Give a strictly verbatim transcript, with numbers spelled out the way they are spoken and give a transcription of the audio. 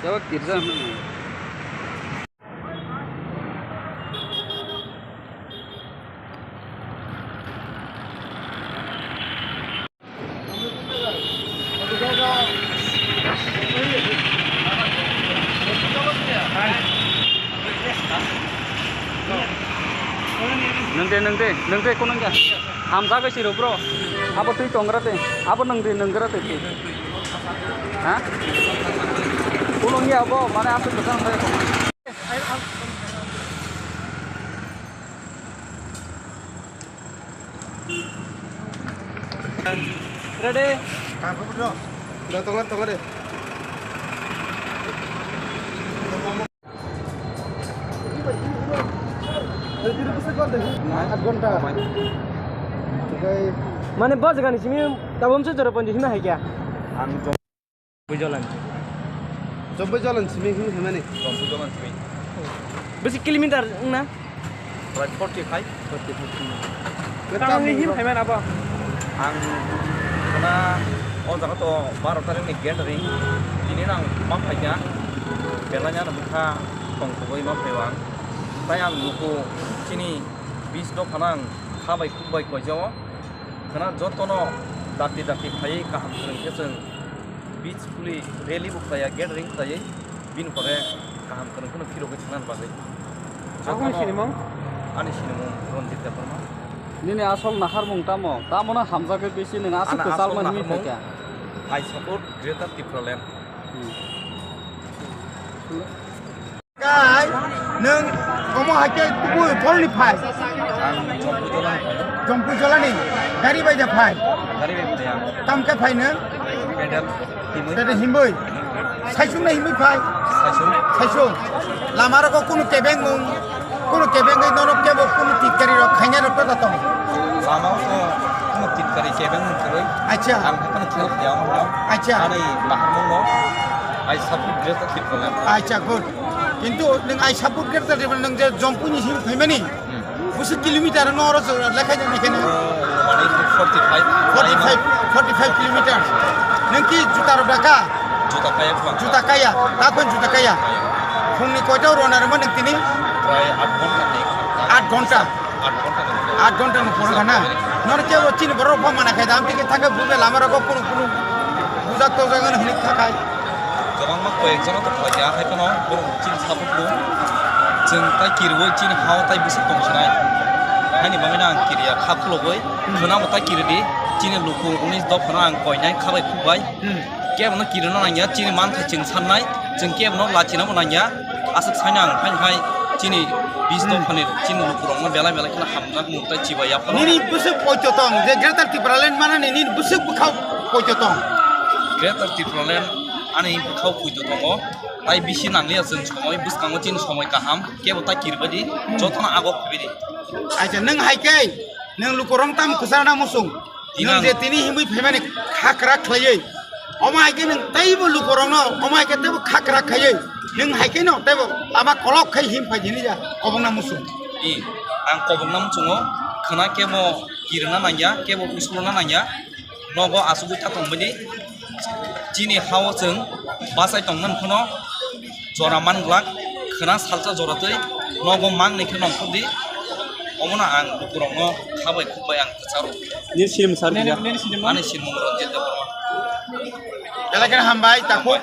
Jawab kirja hwnwi. Nwng de, nwng de, nwng de, kunung ya. Hamjagwi siro bro. Abo twi tongra de. Abo nwng de, nwng gra de. Ha? Kunung ya abo, mane aswk kwchang khe. Ready? Tongo, tongo de. Aat ghonta. Mane bo jagani simi tabuk se jora ponjis hwnwi hai khe. Ang Jomboi Jolan. Jomboi Jolan simi hwnwi hwnmani. Jomboi Jolan simi. Bisi kilometer wngna? Prai forty five. Forty five. Tamo hwnwi him phaimani abo? Ang khna o jaga to baro tarikni gate ring. Tini ang ma phaikha. Belai ano bwkha tongthogwi ma phaiwang. Tai ang nuko chini bis dophano ang kha bai khuk bai koijao. Khna jotono dakti dakti phaiwi kaham kwrwng khe chwng peacefully rally bo khlaiya, gathering khlaiwi bini pore kaham kwrwng kheno phirogwi thangnani bagwi. Aboni sinimung? Ani sinimung Ranjit Debbarma. Nini asol naharmung tamo? Tamono hamjakgwi bisi nwng aswk kwchal manwi phaikha. I support Greater Tipraland. Hmm. Kai, nwng omo hai khe kubui porni phai? Ang Jompu Jolani phai. Jompu Jolani? Gari bai da phai? Gari bai phai ang. Kam khe phai nwng? Pedal himui. Pedal himui? Saichung na himui phai? Saichung. Saichung. Lama rogo kunu kebeng mung, kunu kebeng bai nono kebo kunu titkari rok khaina rok to tong? Lama o kunu titkari kebeng mung kwrwi. Acha. Ang kunu khel khaya. Acha. Ani naharmung no. I support Greater Tipraland. Acha, good. Kintu nwng I support Greater Tipraland, nwng je Jompui ni simi phaimani, hmm, busi kilometer no oro lekha jani kene. Mane forty five. Forty five, forty five kilometer. Nwng ki juta rok da kha? Juta kaya. Juta kaya. Takon juta kaya. Kaya. Phungni koita rona rema nwng tini? Prai aat ghonta ni. Aat ghonta. Aat ghonta ni. Aat ghonta ni phoro khana. Nor ke bo chini borok pha mana khai dam tike thangka bube lama rok kunu kunu bujak tojak hwnwi thakai. Kwbangma koyekjono tongkha khe, hai phano borok chini support rw. Chwng tai kirwi chini hao tai bwswk tong sinai. Haini bagwino ang kiriya kha khulogwi. Hmm. Khwnamo tai kiridi. Chini luku unis dophano ang koinai kha bai khuk bai. Hmm. Kebono kirina nangya, chini manthai chwng sannai. Chwng kebono lachinabo nangya. Aswk saino ang hai hai chini bis dophani chini lukurokno belai belai kheno hamjak mung tai chibai yaphano. Nini bwswk poito tong je Greater Tipraland manani nini bwswk bwkhao poito tong? Greater Tipraland ani bwkhao poito tongo. Tai bisi nangliya chwng somoi bwskango chini somoi kaham kebo tai kiribadi jotono agok phibidi. Acha nwng hai khe nwng lukurok tam kwchana muchung. Nwng je tini himwi phaimani khakra khlaiwi, omo hai khe nwng teibo lukurokno, omo hai khe teibo khakra khaiwi, nwng hai kheno teibo lama kolok khai him phai hini ja, kobongna muchung. I, ang kobongna muchungo, khwna kebo kirina nangya, kebo usulna nangya, nogo asugwi ta tongmani, chini hao chwng bachai tongmani phano, jora man glak, khwna salsa jora twi nogo mang ni khe nongkhor di, omono ang lukurokno kha bai khuk bai ang kwcharo. Nini sinimung sir kisa? Ani sinimung Ranjit Debbarma. Belai kheno hambai, takhuk.